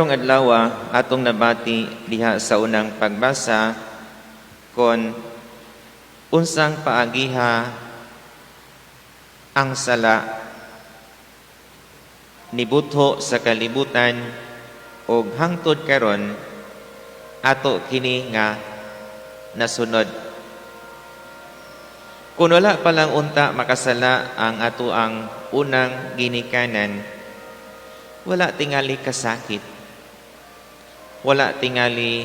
Karong adlaw, atong nabati diha sa unang pagbasa kon unsang paagiha ang sala nibutho sa kalibutan og hangtod karon ato kini nga nasunod. Kung wala pa lang unta makasala ang ato ang unang ginikanan, wala tingali kasakit, wala tingali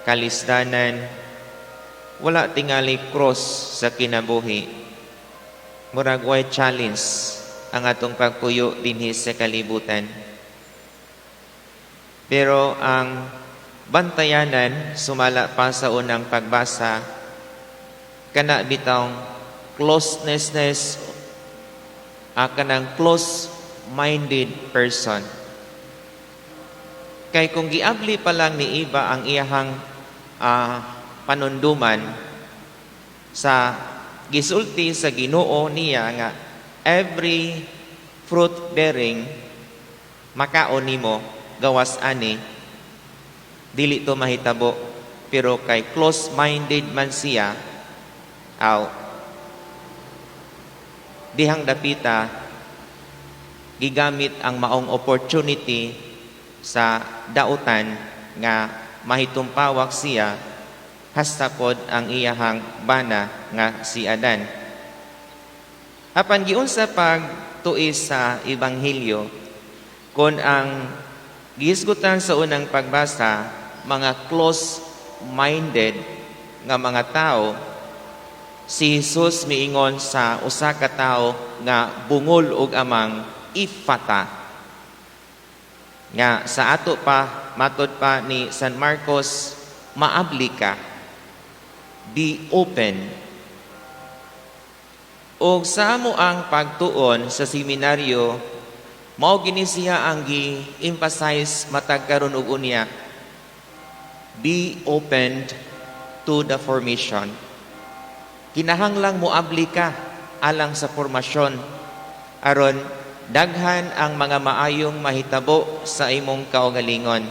kalisdanan, wala tingali cross sa kinabuhi. Murag way challenge ang atong pagpuyo dinhi sa kalibutan. Pero ang bantayanan, sumala pa sa unang pagbasa, kana bitawng closeness, kanang close-minded person. Kay kung giabli pa lang ni Eva ang iyahang panunduman sa gisulti sa Ginoo niya nga every fruit bearing makaon nimo gawas ani, dili to mahitabo. Pero kay close-minded man siya, aw dihang dapita gigamit ang maong opportunity sa dautan nga mahitumpawak siya hasta pod ang iyahang bana nga si Adan. Apan giunsa pag tuis sa ebanghelyo kon ang gihisgutan sa unang pagbasa mga close-minded nga mga tao, si Jesus miingon sa usa ka tawo nga bungol og amang, "Ifata," nga sa ato pa, matod pa ni San Marcos, maabli ka, be open. Og sa amo ang pagtuon sa seminaryo, mao gini siya ang gi-emphasize matag karon ug unya: be opened to the formation. Kinahanglang moabli ka alang sa formasyon aron daghan ang mga maayong mahitabo sa imong kaugalingon.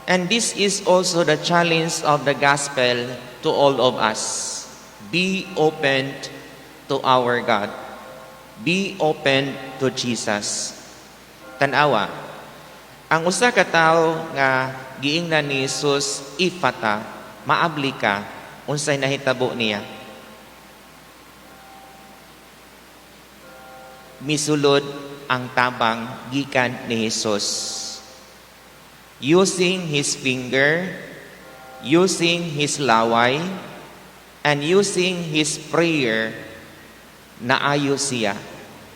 And this is also the challenge of the gospel to all of us. Be open to our God. Be open to Jesus. Tanawa, ang usa ka tawo nga giingnan ni Jesus, "Ifata," maabli ka, unsay nahitabo niya? Misulod ang tabang gikan ni Jesus. Using his finger, using his laway, and using his prayer, naayo siya,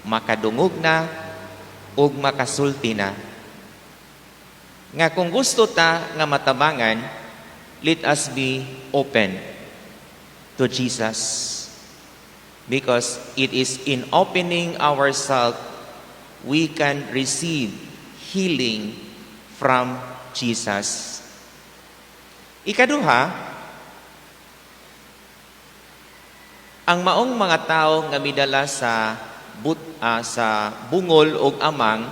makadungog na ug makasulti na. Nga kung gusto ta nga matabangan, let us be open to Jesus. Because it is in opening ourselves we can receive healing from Jesus. Ikaduha, ang maong mga tao nga midala sa bungol og amang,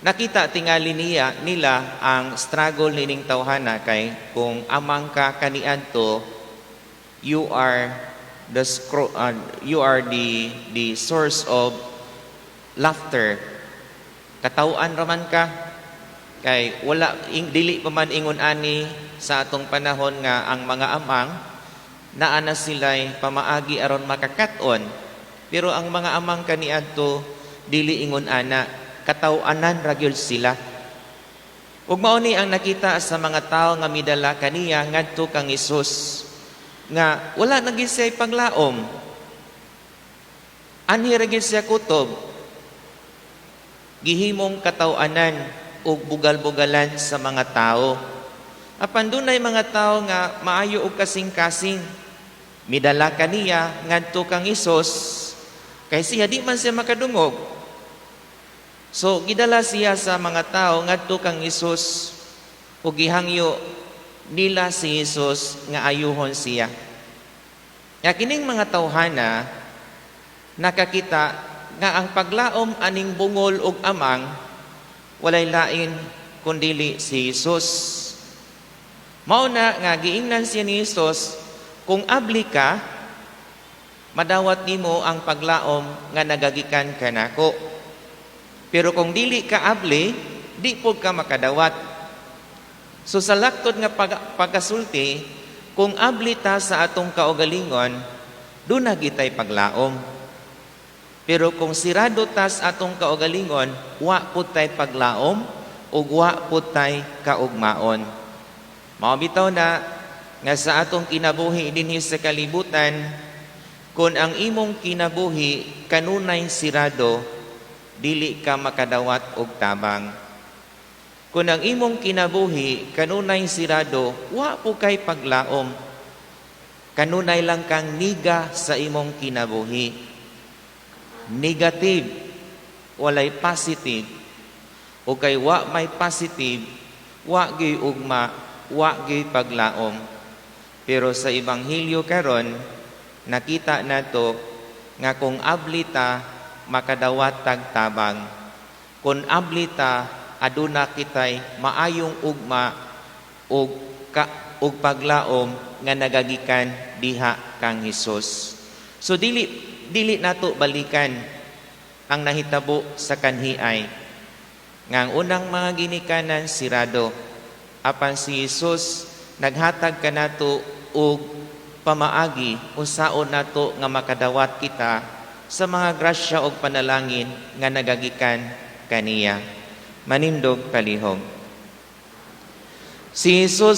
nakita tingali nila ang struggle nining tawhana, kay kung amang ka kaniadto, you are the source of laughter. Kataw-an raman ka kay wala dili pa man ingon ani sa atong panahon nga ang mga amang naa na sila'y pamaagi aron makakat-on, pero ang mga amang kaniadto dili ingon ana, kataw-anan ra gyud sila. Ug mao ni ang nakita sa mga tawo nga midala kaniya ngadto kang Hesus nga wala na gyud siya'y paglaom. Anhi ra gyud siya kutob. Gihimong kataw-anan ug bugal-bugalan sa mga tao. Apan dunay mga tao nga maayo og kasing-kasing. Midala kaniya ngadto kang Hesus kay siya di man siya makadungog. So gidala siya sa mga tao ngadto kang Hesus ug gihangyo nila si Hesus nga ayuhon siya. Nga kining mga tawhana nakakita nga ang paglaom aning bungol og amang Walay lain kundili si Jesus. Mao na nga giingnan siya ni Jesus, "Kung abli ka, madawat nimo ang paglaom nga nagagikan kanako. Pero kung dili ka abli, di pud ka makadawat." So sa laktod nga pagkasulti, kung abli ta sa atong kaugalingon, duna gitay paglaom. Pero kung sirado ta sa atong kaugalingon, wa pud tay paglaom ug wa pud tay kaugmaon. Mao bitaw na nga sa atong kinabuhi dinhi sa kalibutan, kung ang imong kinabuhi kanunay sirado, dili ka makadawat og tabang. Kung ang imong kinabuhi kanunay sirado, wa pud kay paglaom. Kanunay lang kang niga sa imong kinabuhi. Negative, walay positive. O kay wa may positive, wa gyud ugma, wa gyud paglaom. Pero sa Ebanghelyo karon, nakita nato nga kung abli ta, makadawat tag tabang. Kung abli ta, aduna kitay maayong ugma ug paglaom nga nagagikan diha kang Hesus. So dili dili nato balikan ang nahitabo sa kanhiay nga ang unang mga ginikanan sirado, apan si Jesus naghatag kanato og pamaagi unsaon nato nga makadawat kita sa mga grasya og panalangin nga nagagikan kaniya. Manindog palihog. Si Jesus